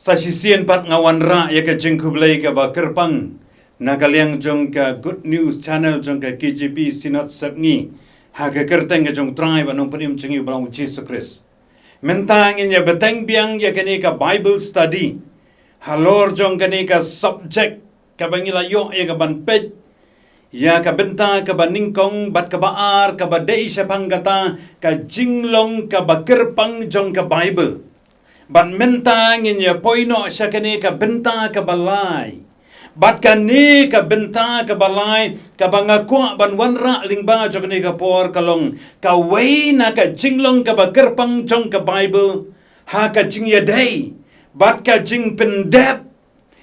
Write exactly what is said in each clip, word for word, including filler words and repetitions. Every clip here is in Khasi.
Sa shisien pat nga wanrah ïa ka jingkhublei kaba kyrpang na ka liang jong ka Good News Channel jong ka K J P Synod Sepngi, ha ka kyrteng ka jong U Trai bad Nongpynim jong ngi U Blei Jisu Khrist. Mynta ngin ïa bteng biang ïa kane ka Bible study halor jong kane ka subject kaba ngi la ïoh ïa ka ban peit ïa ka bynta kaba nyngkong bad kaba ar, kaba dei shaphang kata ka jinglong kaba kyrpang jong ka Bible. Bad mynta ngin ïa poi noh sha kane ka bynta kaba lai. Bad kane ka bynta kaba lai kaba nga kwah ban wanrah lyngba jong kane ka por ka long kawei na ka jinglong kaba kyrpang jong ka Bible ha ka jingïadei bad ka jingpyndep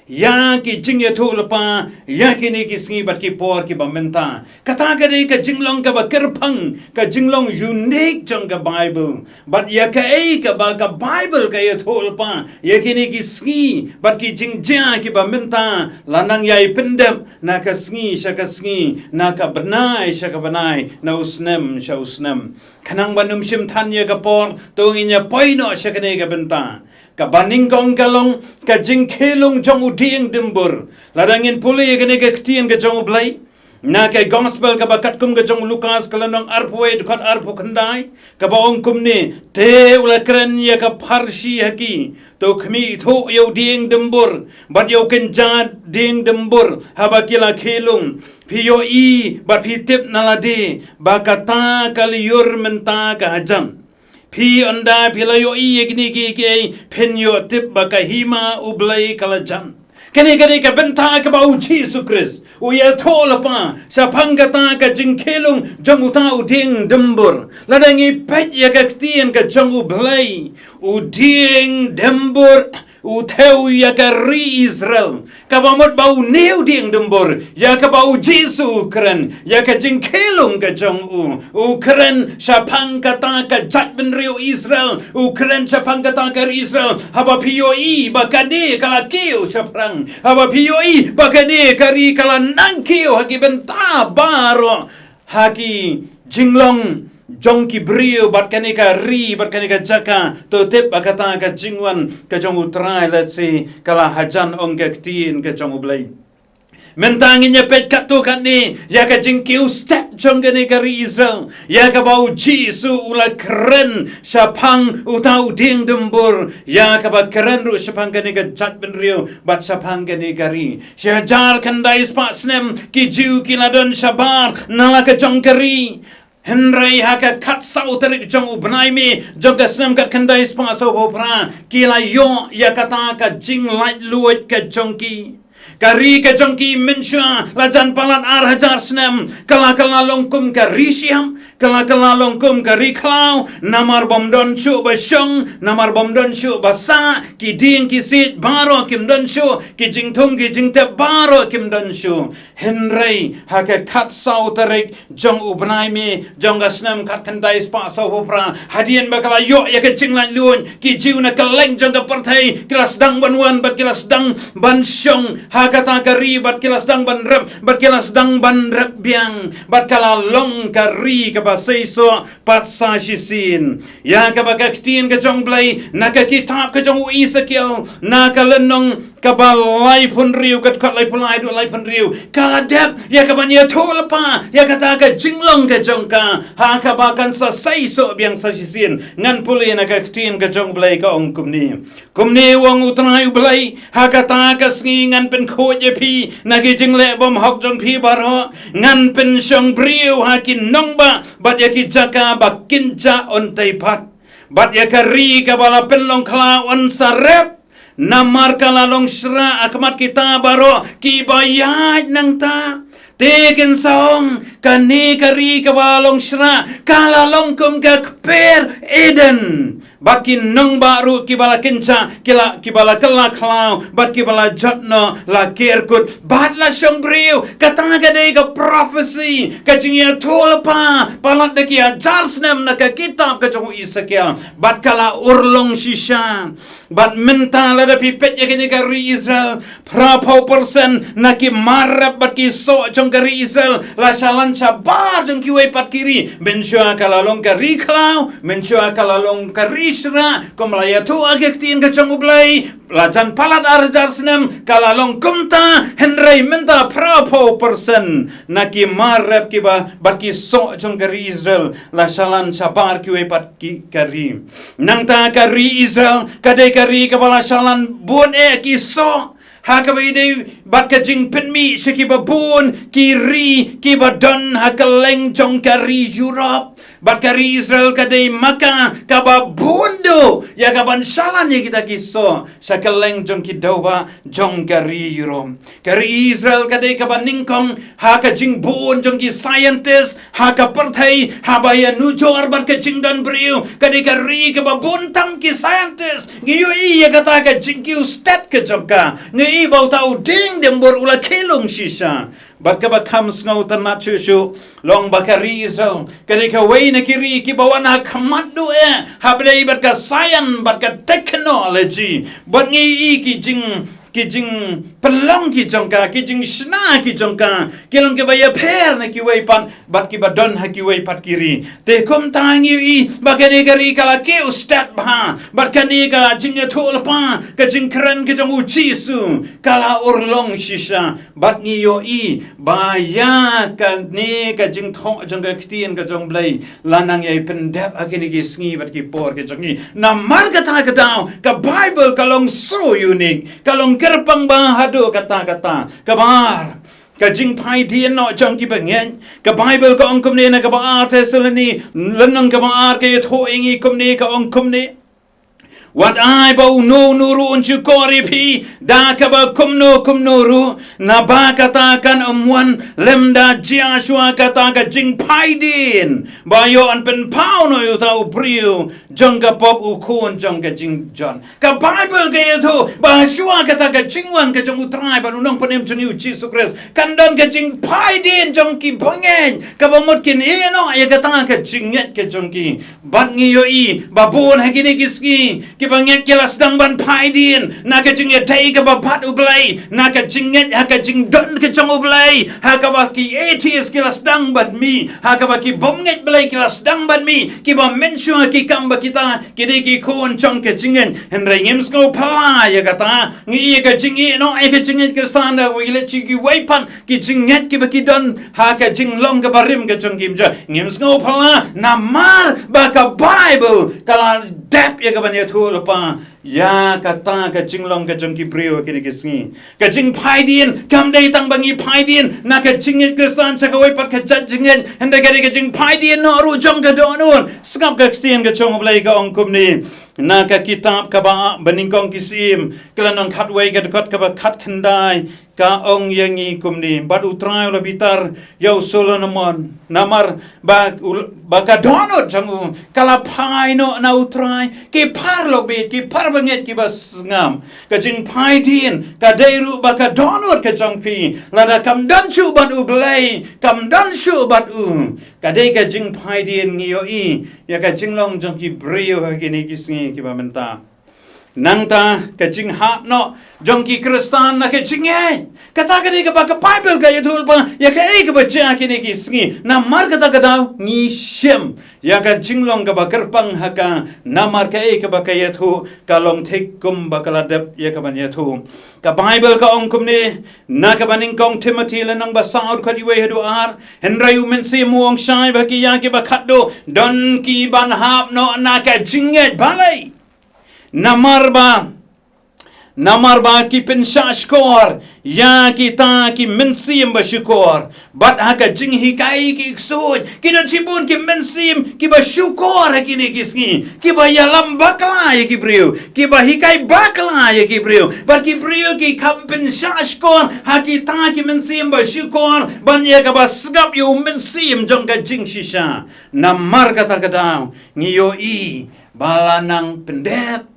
ïa ki jingïathuhlypa ïa kine ki sngi bad ki por kiba mynta. Kata ka dei ka jinglong kaba kyrpang, ka jinglong unique jong ka Bible. Bad ïa kaei kaba ka Bible ka ïathuhlypa ïa kine ki sngi bad ki jingjia kiba mynta, la nang ïai pyndep na ka sngi sha ka sngi, na ka bnai sha ka bnai, na u snem sha u snem. Khnang ban ym shim than ïa ka por, to ngin ïa poi noh sha kane ka bynta. Kaba nyngkong ka long ka jingkhie lung jong u dieng dymbur. Lada ngin pule ïa kane ka ktien ka jong U Blei na ka gospel kaba katkum ka jong u Lukas ka lynnong arphew wei dkhot arphew khyndai, kaba ong kumne: Te u la kren ïa ka pharshi ha ki: To khmih thuh ïa u dieng dymbur bad ïa u kynja dieng dymbur haba ki la khie lung. Phi ïohi bad phi tip na lade ba kata ka lyiur mynta ka hajan. Phi, ynda phi la ïohi ïa kine kiei kiei, phin ïoh tip ba ka hima U Blei ka la jan. Kane ka dei ka bynta kaba U Jisu Khrist u ïathuhlypa shaphang kata ka jingkhie lung jong uta u dieng dymbur. Lada ngi peit ïa ka ktien ka jong U Blei, u dieng dymbur u thew ïa ka ri Israel. Kaba mut ba une u dieng dymbur ïa kaba U Jisu u kren, ïa ka jingkhie lung ka jong u, u kren shaphang kata ka jaitbynriew Israel, u kren shaphang kata ka ri Israel. Haba phi ïohi ba kane ka la kiew shaphrang, haba phi ïohi ba kane ka ri ka la nang kiew ha ki bynta baroh, ha ki jinglong jong ki briew bad kane ka ri bad kane ka jaka, to tip ba kata ka jingwan ka jong U Trai lehse ka la hajan, ong ka ktien ka jong U Blei. Mynta ngin ïa peit katto katne ïa ka jingkiew stet jong kane ka ri Israel, ïa kaba U Jisu u la kren shaphang uta u dieng dymbur, ïa kaba kren ruh shaphang kane ka jaitbynriew bad shaphang kane ka ri. Shi hajar khyndai spah snem ki Jiw ki la don shabar na la ka jong ka ri. Hynrei ha ka khatsaw tarik jong u bnai May jong ka snem khatkhyndai spah sawphew phra, ki la ïoh ïa kata ka jinglaitluid ka jong ki. Ka ri ka jong ki mynshuwa la jan palat ar hajar snem, ka la, ka la long kum ka ri shyiap, ka la, ka la long kum ka ri khlaw, namar bym don shuh ba shong, namar bym don shuh ba sah, ki dieng ki siej baroh kim don shuh, ki jingthung ki jingtep baroh kim don shuh. Hynrei ha ka khatsaw tarik jong u bnai May jong ka snem khatkhyndai spah sawphew phra, hadien ba ka la ïoh ïa ka jinglaitluid, ki Jiw na kylleng jong ka pyrthei ki la sdang ban wan bad ki la sdang ban shong ha kata ka ri bad ki la sdang ban rep bad ki la sdang ban rep biang, bad ka la long ka ri kaba seisoh pat sa shisien. Ïa kaba ka ktien ka jong U Blei na ka kitab ka jong u Esekiel, na ka lynnong kaba laiphew hynriew, ka dkhot laiphew lai haduh laiphew hynriew, ka la dep ïa ka ban ïathuhlypa ïa kata ka jinglong ka jong ka, ha kaba kan sa seisoh biang sa shisien. Ngan pule na ka ktien ka jong U Blei, ka ong kumne: Kumne u ong U Trai U Blei: Ha kata ka sngi ngan pynkhuid ïa phi na ki jingleh bymhok jong phi baroh, ngan pynshong briew ha ki nongbah bad ïa ki jaka ba kynjah un tei pat, bad ïa ka ri kaba la pynlong khlaw un sa rep, namar ka la long shrah ha khmat kita baroh kiba ïaid nangta. Te kin sa ong, kane ka ri kaba la long shrah ka la long kum ka kper Eden, bad ki nongbah ruh kiba la kynjah, ki la, kiba la kylla khlaw bad kiba la jot noh la ker kut bad la shong briew. Kata ka dei ka prophecy, ka jingïathuhlypa palat da ki hajar snem na ka kitab ka jong u Esekiel, bad ka la urlong shisha. Bad mynta lada phi peit ïa kane ka ri Israel, phraphew percent na ki mar rep bad ki soh jong ka ri Israel la sha lan shabar jong kiwei pat ki ri. Mynshuwa ka la long ka ri khlaw, mynshuwa ka la long ka ri shrah, kumba la ïathuh ha ka ktien ka jong U Blei, la jan palat ar hajar snem, ka la long kumta, hynrei mynta phra phew percent na ki mar rep kiba, bad ki soh jong ka ri Israel, la shalan shabar kiwei pat ki ka ri. Nangta ka ri Israel, ka dei ka ri kaba la shalan bun eh ki soh, ha kaba ïadei bad ka jingpynmih sha kiba bun ki ri kiba don ha kylleng jong ka ri Europe. Bad ka ri Israel ka dei ma ka kaba bun duh ïa kaban shalan ïa kita ki soh sha kylleng jong ki dewbah jong ka ri Europe. Ka ri Israel ka dei kaba nyngkong ha ka jingbun jong ki scientist, ha ka pyrthei, haba ïanujor bad ka jingdon briew, ka dei ka ri kaba bun tam ki scientist. Ngi ïohi ïa kata ka jingkiew stet ka jong ka. Ngi ïohi ba uta u dieng dieng bor u la khie lung shisha. Bad kaba kham sngewtynnat shuh shuh, long ba ka ri Israel ka dei kawei na ki ri kiba wan ha khmat duh eh ha ba dei bad ka science bad ka technology. Bad ngi ïohi ki jing ki jingpynlong ki jong ka, ki jingshna ki jong ka, ki long kiba ïapher na kiwei pat, bad kiba don ha kiwei pat ki ri. Te kumta ngi ïohi ba kane ka ri ka la kiew stet bha, bad kane ka jingïathuhlypa, ka jingkren ka jong U Jisu, ka la urlong shisha, bad ngi ïohi ba ïa kane ka jingthoh jong ka ktien ka jong U Blei, la nang ïai pyndep ha kine ki sngi bad ki por ki jong ngi. Namar kata ka daw, ka Bible ka long so unique, ka long kyrpang bha haduh katta katta. Kaba ar, ka jingphai dien noh jong ki bangeit. Ka Bible ka ong kumne na kaba ar Thessaloni, lynnong kaba ar ka ïathuh ïa ngi kumne, ka ong kumne. Wat ai ba uno uno ruh un shukor ïa phi da kaba kumno kumno ruh, naba kata kan ym wan lymda jia shuwa kata ka jingphai dien ba ïoh yn pynpaw noh ïa uta u briew jong ka pop, u khun jong ka jingjot. Ka Bible ka ïathuh ba shuwa kata ka jingwan ka jong U Trai bad U Nongpynim jong ngi U Jisu Khrist, kan don ka jingphai dien jong ki bangeit, kaba mut kin ïeh noh ïa kata ka jingngeit ka jong ki. Bad ngi ïohi ba bun ha kine ki sngi ki bangeit ki la sdang ban phai dien na ka jingïadei kaba bad U Blei, na ka jingngeit ha ka jingdon ka jong U Blei, ha kaba ki atheist ki la sdang ban mih, ha kaba ki bym ngeit Blei ki la sdang ban mih, kiba mynshuwa ki kam ba kita ki dei ki khun jong ka jingngeit. Hynrei ngim sngewphylla ïa kata. Ngi ïohi ka jingïeh noh ïa ka jingngeit Khristan da kaba ïaleh sha kiwei pat ki jingngeit kiba ki don ha ka jinglong kaba rim ka jong ki. Ngim sngewphylla namar ba ka Bible ka la dep ïa kaban ïathuhlypa ïa kata ka jinglong ka jong ki briew ha kine ki sngi. Ka jingphai dien kam dei tang ba ngi phai dien na ka jingngeit Khristan sha kawei pat ka jait jingngeit, hynrei ka dei ka jingphai dien noh ruh jong ka dohnud. Sngap ka ktien ka jong U Blei ka ong kumne na ka kitab kaba ar, Banyngkong ki Syiem, ka lynnong khatwei, ka dkhot kaba khatkhyndai, ka ong ïa ngi kumne: Bad U Trai u la bitar ïa u Solomon namar ba u, ba ka dohnud jong u ka la phai noh na U Trai. Ki paralok baieit, ki parabangeit kiba sngap, ka jingphai dien ka dei ruh ba ka dohnud ka jong phi, lada kam don shuh bad U Blei, kam don shuh bad u, ka dei ka jingphai dien. Ngi ïohi ïa ka jinglong jong ki briew ha kine ki sngi kiba mynta. Nangta ka jinghap noh jong ki Khristan na ka jingngeit, kata ka dei kaba ka Bible ka ïathuhlypa ïa kaei kaba jia ha kine ki sngi. Namar kata ka daw ngi shem ïa ka jinglong kaba kyrpang ha ka, namar kaei kaba ka ïathuh ka long thik kumba ka la dep ïa kaban ïathuh. Ka Bible ka ong kumne na ka Banyngkong Timothi lynnong ba saw, dkhot wei haduh ar: Hynrei U Mynsiem u ong shai ba ki ïa kiba khatduh, don ki ban hap noh na ka jingngeit. Balei? Namar ba, namar ba ki pynshah shkor ïa kita ki mynsiem ba shukor. Bad ha ka jinghikai ki ksuid, ki don shibun ki mynsiem kiba shukor ha kine ki sngi, kiba ïalam bakla ïa ki briew, kiba hikai bakla ïa ki briew. Bad ki briew ki kham pynshah shkor ha kita ki mynsiem ba shukor ban ïa kaba sngap ïa u mynsiem jong ka jingshisha. Namar kata ka daw ngi ïohi ba la nang pyndep.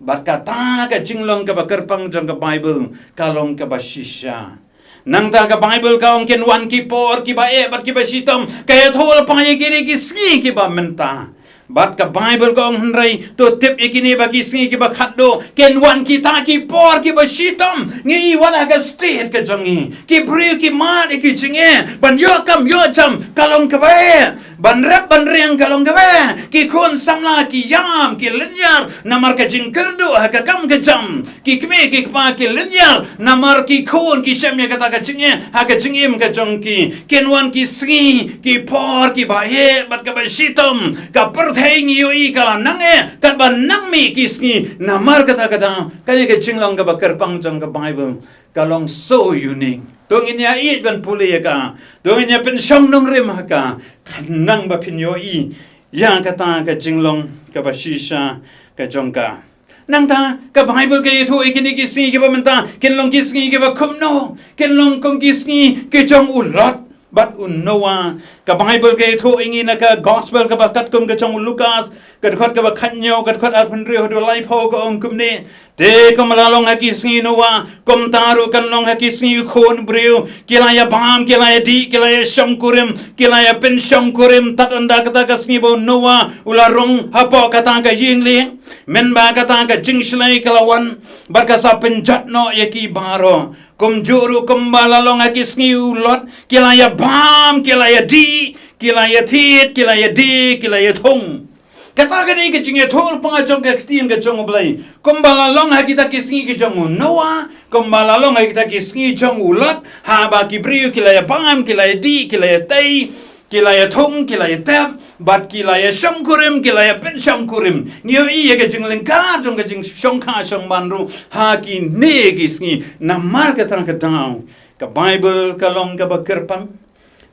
Bad kata ka jinglong kaba kyrpang jong ka Bible ka long kaba shisha. Nangta ka Bible ka ong kin wan ki por kiba eh bad kiba shitom, ka ïathuhlypa ïa kine ki sngi kiba mynta. Bad ka Baibl ka ong hynrei, to tip ïa kine ba ki sngi kiba khatduh kin wan kita ki por kiba shitom. Ngi i wat ha ka state ka jong ngi, ki briew ki mad ïa ki jingeh ban ïoh kam ïoh jam ka long kaba eh, ban rep ban riang ka long kaba eh. Ki khun samla ki ïam ki lynñiar namar ka jingkyrduh ha ka kam ka jam. Ki kmie ki kpa ki lynñiar namar ki khun ki shem ïa kata ka jingeh ha ka jingim ka jong ki. Kin wan ki sngi ki por kiba heh bad kaba shitom, ka pyrthei ngi ïohi ka la nang eh katba nang mih ki sngi. Namar kata ka daw kane ka jinglong kaba kyrpang jong ka Baibl ka long so unique. To ngin ïa ïeit ban pule ïa ka, to ngin ïa pynshong nongrim ha ka, khnang ba phin ïohi ïa kata ka jinglong kaba shisha ka jong ka. Nangta ka Baibl ka ïathuh ïa kine ki sngi kiba mynta kin long ki sngi kiba kumno? Kin long kum ki sngi ki jong u Lot bad u Noah. Ka Baibl ka ïathuh ïa ngi na ka Gospel kaba katkum ka jong u Lukas, ka dkhot kaba khathynñiew, ka dkhot arphew hynriew haduh laiphew, ka ong kumne: Te kumba la long ha ki sngi Noah, kumta ruh kan long ha ki sngi u Khun briew. Ki la ïa bam, ki la ïa dih, ki la ïa shongkurim, ki la ïa pynshongkurim tad ynda kata ka sngi ba u Noah u la rung hapoh kata ka ïing lieng. Mynba kata ka jingshlei ka la wan bad ka sa pynjot noh ïa ki baroh. Kumjuh ruh kumba la long ha ki sngi u Lot, ki la ïa bam, ki la ïa dih, ki la ïa thied, ki la ïa die, ki la ïa thung. Kata ka dei ka jingïathuhlypa jong ka ktien ka jong U Blei. Kumba la long ha kita ki sngi ki jong u Noah, kumba la long ha kita ki sngi jong u Lot, haba ki briew ki la ïa bam, ki la ïa dih, ki la ïa tei, ki la ïa thung, ki la ïa tep, bad ki la ïa shongkurim, ki la ïa pynshongkurim. Ngi ïohi ïa ka jinglyngkar jong ka jingshongkha shongman ruh ha kine ki sngi. Namar kata ka daw ka Baibl ka long kaba kyrpang.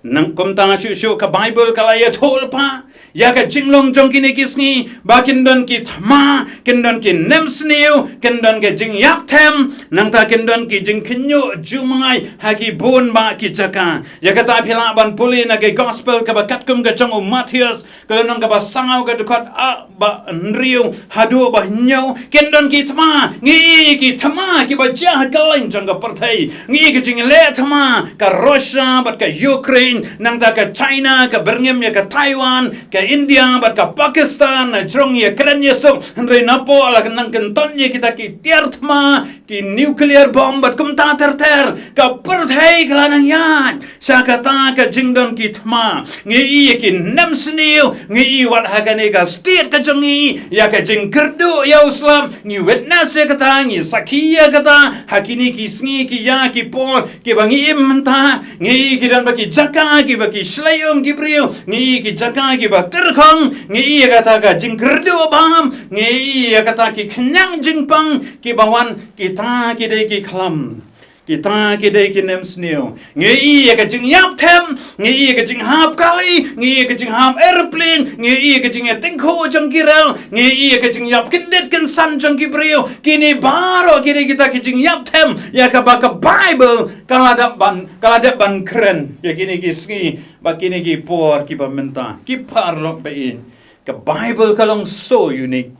Nang kumta shuh shuh ka Baibl ka la ïathuhlypa ïa ka jinglong jong kine ki sngi, ba kin don ki thma, kin don ki nemsniew, kin don ki jingïapthem, nangta kin don ki jingkhynñiuh jumai ha ki bun bah ki jaka. Ïa kata phi lah ban pule na ka Gospel kaba katkum ka jong u Mathaios, ka lynnong kaba saw, ka dkhot, ah, ba hynriew haduh ba hynñiew. Kin don ki thma, ngi i ki thma kiba jia ha kylleng jong ka pyrthei. Ngi i ka jingleh thma, ka Russia bad ka Ukraine, nangta ka China ka byrngem ïa ka Taiwan, ka India bad ka Pakistan, na jrong ïa kren ïa suk, hynrei napoh la ka nang kynton ïa kita ki tiar thma, ki nuclear bomb bad kumta ter ter. Ka pyrthei ka la nang ïaid sha kata ka jingdon ki thma. Ngi i ïa ki nemsniew, ngi i wat ha kane ka state ka jong ngi ïa ka jingkyrduh ïa u slap. Ngi witness ïa kata, ngi sakhi ïa kata ha kine ki sngi ki ïa ki por kiba ngi im mynta. Ngi i ki don bad ki jaka kiba ki shlei um ki briew, ngi i ki jaka kiba tyrkhong, ngi i ïa kata ka jingkyrduh bam, ngi i ïa kata ki khñiang jingpang kiba wan. Kita ki dei ki khlam, kita ki dei ki nemsniew. Ngi i ïa ka jingïapthem, ngi i ïa ka jinghap kali, ngi i ïa ka jinghap aeroplane, ngi i ïa ka jingïatyngkhuh jong ki rel, ngi i ïa ka jingïap kyndit kynsan jong ki briew. Kine baroh ki dei kita ki jingïapthem ïa kaba ka Baibl ka la dep ban, ka la dep ban kren ïa kine ki sngi bad kine ki por kiba mynta. Ki paralok ba ïeit, ka Baibl ka long so unique.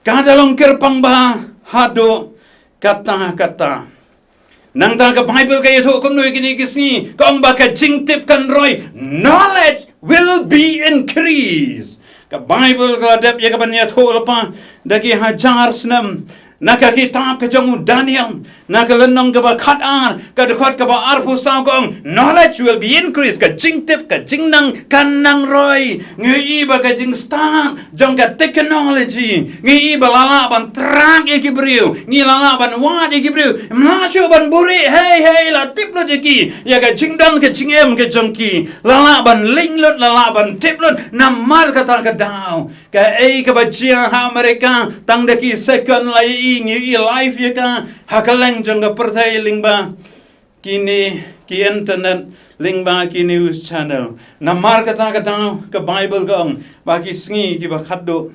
Ka da long kyrpang bha haduh katta katta. Nangta ka Baibl ka ïathuh kumno ïa kine ki sngi? Ka ong ba ka jingtip kan roi, knowledge will be increased. Ka Baibl ka la dep ïa kaban ïathuhlypa da ki hajar snem. Na ka kitab ka jong u Daniel, na ka lynnong kaba khatar, ka dkhot kaba arphew saw, ka ong, knowledge will be increased. Ka jingtip, ka jingnang kan nang roi. Ngi i ba ka jingstad jong ka technology, ngi i ba la lah ban track ïa ki briew, ngi la lah ban wad ïa ki briew. Ym lah shuh ban buhrieh, hei hei, la tip lut ïa ki, ïa ka jingdon ka jingem ka jong ki. La lah ban link lut, la lah ban tip lut. Namar kata ka daw, kaei kaba jia ha America, tang da ki second la ïa i, ngi i live ïa ka ha kylleng jong ka pyrthei lyngba kine ki internet, lyngba ki news channel. Namar kata ka daw ka Baibl ka ong ba ki sngi kiba khatduh,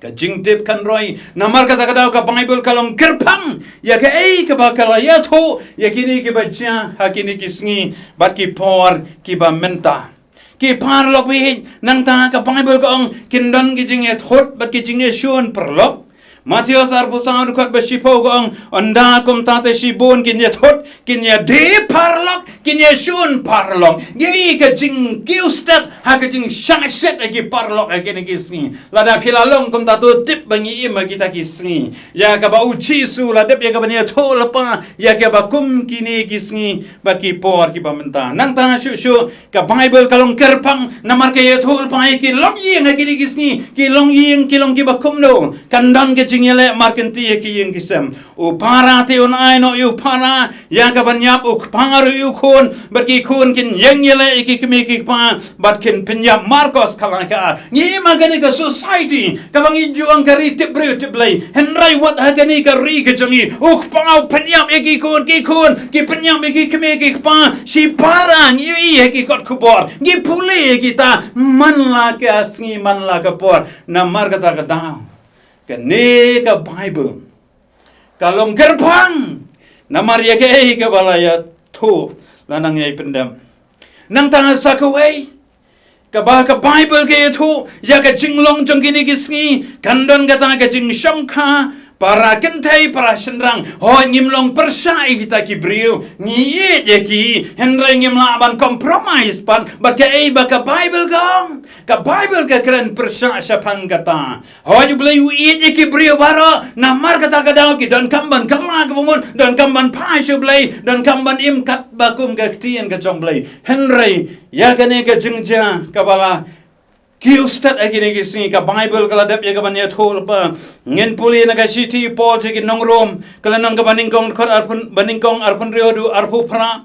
ka jingtip kan roi. Namar kata ka daw ka Baibl ka long kyrpang ïa kaei kaba ka la ïathuh ïa kine kiba jia ha kine ki sngi bad ki por kiba mynta. Ki paralok ba ïeit, nangta ka Baibl ka ong kin don ki jingïathut bad ki jingïashun paralok. Mathaios arphew saw dkhot ba shiphew ka ong, ynda kumta te shibun kin ïathut, kin ïadie paralok, kin ïashun paralok. Ngi i ka jingkiew stet ha ka jingshah shet ha ki paralok ha kine ki sngi. Lada phi la long kumta to tip ba ngi im ha kita ki sngi. Ïa kaba u Jisu la dep ïa ka ban ïathuh lypa ïa kaba kum kine ki sngi bad ki por kiba mynta. Nangta shuh shuh ka Baibl ka long kyrpang namar ka ïathuh lypa ïa ki longïing ha kine ki sngi, ki longïing ki long kiba kumno. Kan don ka jingïaleh markynti ïa ki ïing ki sem. U para te un ai noh ïa u para ïa ka ban ïap, u kpa ruh ïa u khun, bad ki khun kin ïeng ïaleh ïa ki kmie ki kpa, bad kin pynïap. Markos ka lai ka ar. Ngi im ha kane ka society kaba ngi ju ong ka ri tip briew tip Blei. Hynrei wat ha kane ka ri ka jong ngi, u kpa u pynïap ïa ki khun, ki khun ki pynïap ïa ki kmie ki kpa. Shi para ngi ïohi ha ki kot khubor, ngi pule ïa kita man la ka sngi man la ka por. Namar kata ka daw kane ka Baibl ka long kyrpang namar ïa kaei kaba la ïathuh, la nang ïai pyndem. Nangta sa kawei kaba ka Baibl ka ïathuh ïa ka jinglong jong kine ki sngi, kan don kata ka jingshongkha para kynthei para shynrang. Hooid, ngim long pyrshah ïa kita ki briew, ngi ïeit ïa ki, hynrei ngim lah ban compromise pat bad kaei ba ka Baibl ka ong. Ka Baibl ka kren pyrshah shaphang kata. Hooid, U Blei u ïeit ïa ki briew baroh, namar kata ka daw ki donkam ban kylla kaba mut, donkam ban phai sha U Blei, donkam ban im katba kum ka ktien ka jong U Blei. Hynrei ïa kane ka jingjia kaba la kiew stet ha kine ki sngi, ka Baibl ka la dep ïa ka ban ïathuh lypa. Ngin pule na ka shithi Paul sha ki nong Rom, ka lynnong kaba nyngkong, dkhot arphew, ba nyngkong, arphew hynriew haduh arphew phra.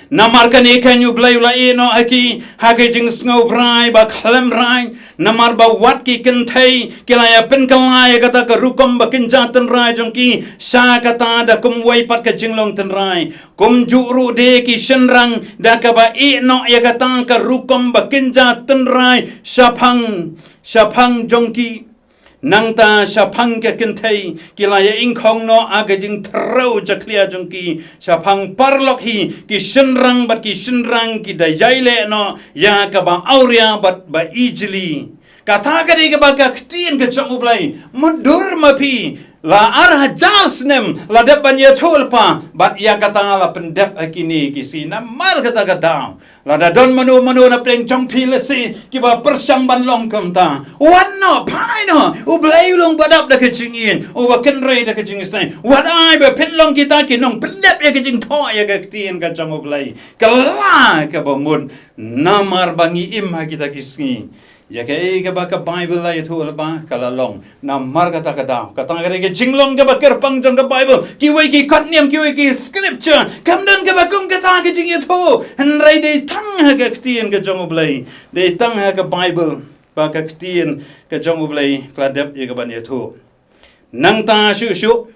Namar kane keiñ U Blei u la ïeh noh ha ki ha ka jingsngewbha ba khlem rai, namar ba wat ki kynthei ki la ïa pynkylla ïa kata ka rukom ba kynja tynrai jong ki sha kata da kumwei pat ka jinglong tynrai. Kumjuh ruh de ki shynrang da kaba ïeh noh ïa kata ka rukom ba kynja tynrai shaphang, shaphang jong ki. Nangta shaphang ki kynthei ki la ïa ingkhong noh ha ka jingthreu jakhlia jong ki. Shaphang paralok hi, ki shynrang bad ki shynrang ki da ïai leh noh ïa kaba awria bad ba ijli. Kata ka dei kaba ka ktien ka jong U Blei. Mutdur ma phi la ar hajar snem la dep ban ïathuh lypa, bad ïa kata la pyndep ha kine ki sngi. Namar kata ka daw, lada don mano mano na pdeng jong phi lehse kiba pyrshang ban long kumta, wan noh, phai noh. U Blei u long ba dap da ka jingïeit, uba kynrei da ka jingisnei. Wat ai ba phin long kita ki nongpyndep ïa ka jingthoh ïa ka ktien ka jong U Blei. Kylla kaba mut, namar ba ngi im ha kita ki sngi. Ïa kaei kaba ka Baibl la ïathuh lypa ka la long. Namar kata ka daw, kata ka dei ka jinglong kaba kyrpang jong ka Baibl. Kiwei ki kot niam, kiwei ki scripture, kam don kaba kum kata ka jingïathuh. Hynrei dei tang ha ka ktien ka jong U Blei, dei tang ha ka Baibl ba ka ktien ka jong U Blei ka la dep ïa ka ban ïathuh. Nangta shuh shuh,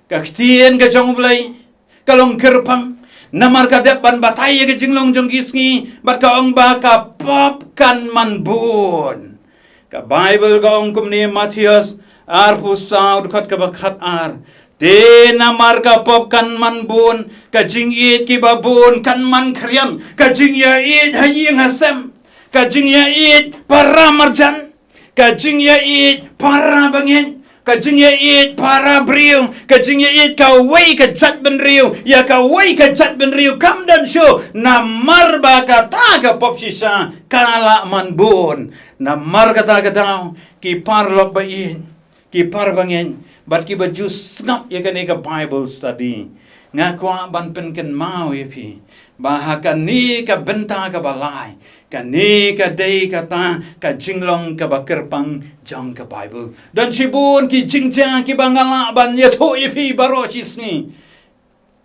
ka ktien ka jong U Blei ka long kyrpang namar ka dep ban batai ïa ka jinglong jong ki sngi, bad ka ong ba ka pop kan man bun. Ka Baibl ka ong kumne, Mathaios arphew saw, dkhot kaba khat ar. Te namar ka pop kan man bun, ka jingïeit kiba bun kan man khriam, ka jingïaieit ha ïing ha sem, ka jingïaieit para marjan, ka jingïaieit para bangeit, ka jingïaieit para briew, ka jingïaieit kawei ka jaitbynriew ïa kawei ka jaitbynriew, kam don shuh. Namar ba kata ka pop shisha ka la man bun. Namar kata ka daw, ki paralok ba ïeit, ki para bangeit, bad kiba ju sngap ïa kane ka Bible study, nga kwah ban pynkynmaw ïa phi ba ha kane ka bynta kaba lai, kane ka dei kata ka jinglong kaba kyrpang jong ka Bible. Don shibun ki jingjia kiba nga lah ban ïathuh ïa phi baroh shi sngi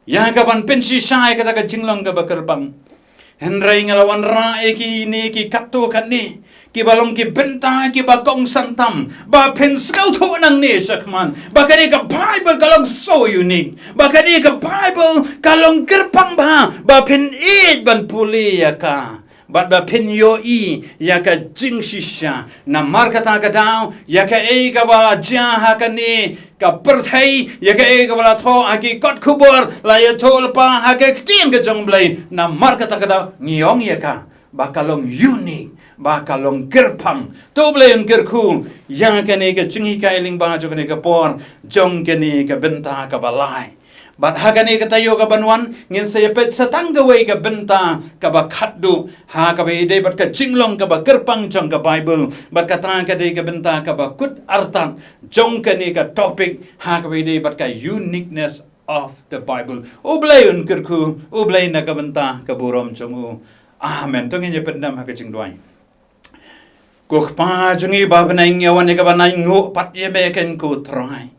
ïa ka ban pynshisha ïa kata ka jinglong kaba kyrpang. Hynrei nga la wanrah ïa kine ki katto katne kiba long ki bynta kiba kongsan tam ba phin sngewthuh nangne shakhmat ba kane ka Bible ka long so unique, ba kane ka Bible ka long kyrpang bha ba phin ïeit ban pule ïa ka, bad ba phin ïohi ïa ka jingshisha. Namar kata ka daw, ïa kaei kaba la jia ha kane ka pyrthei, ïa kaei kaba la thoh ha ki kot khubor, la ïathuh lypa ha ka ktien ka jong U Blei. Namar kata ka daw ngi ong ïa ka ba ka long unique, ba ka long kyrpang. To Blei un kyrkhu ïa kane ka jinghikai lyngba jong kane ka por, jong kane ka bynta kaba lai. Bad ha kane ka taïew kaban wan, ngin sa ïa peit sa tang kawei ka bynta kaba khatduh, ha kaba ïadei bad ka jinglong kaba kyrpang jong ka Bible, bad kata ka dei ka bynta kaba kut artat jong kane ka topic, ha kaba ïadei bad ka uniqueness of the Bible. U Blei un kyrkhu, U Blei na ka bynta ka burom jong u. Amen. To ngin ïa pyndem ha ka jingduwai. Ko Kpa jong ngi ba ha bneng, ïa wan ïa kaba nang nguh pat ïa me keiñ ko Trai.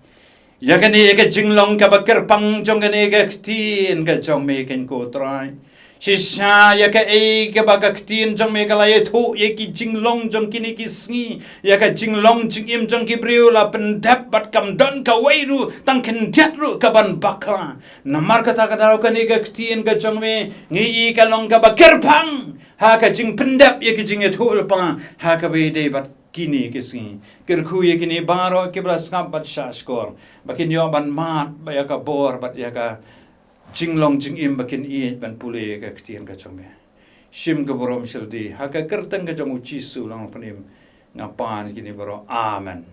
Ïa kane ïa ka jinglong kaba kyrpang jong kane ka ktien ka jong me keiñ ko Trai. Shisha ïa kaei kaba ka ktien jong me ka la ïathuh ïa ki jinglong jong kine ki sngi, ïa ka jinglong jingim jong ki briew la pyndep bad kam don kawei ruh tang khyndiat ruh kaban bakla. Namar kata ka daw kane ka ktien ka jong me ngi i ka long kaba kyrpang ha ka jingpyndep ïa ki jingïathuhlypa ha kaba ïadei bad kine ki sngi. Kyrkhu ïa kine baroh kiba la sngap bad shahshkor ba kin ïoh ban mad bad ïa ka bor bad ïa ka jinglong jingim ba kin ïeit ban pule ïa ka ktien ka jong me. Shim ka burom shildi ha ka kyrteng ka jong u Jisu Nongpynim nga pan kine baroh. Amen.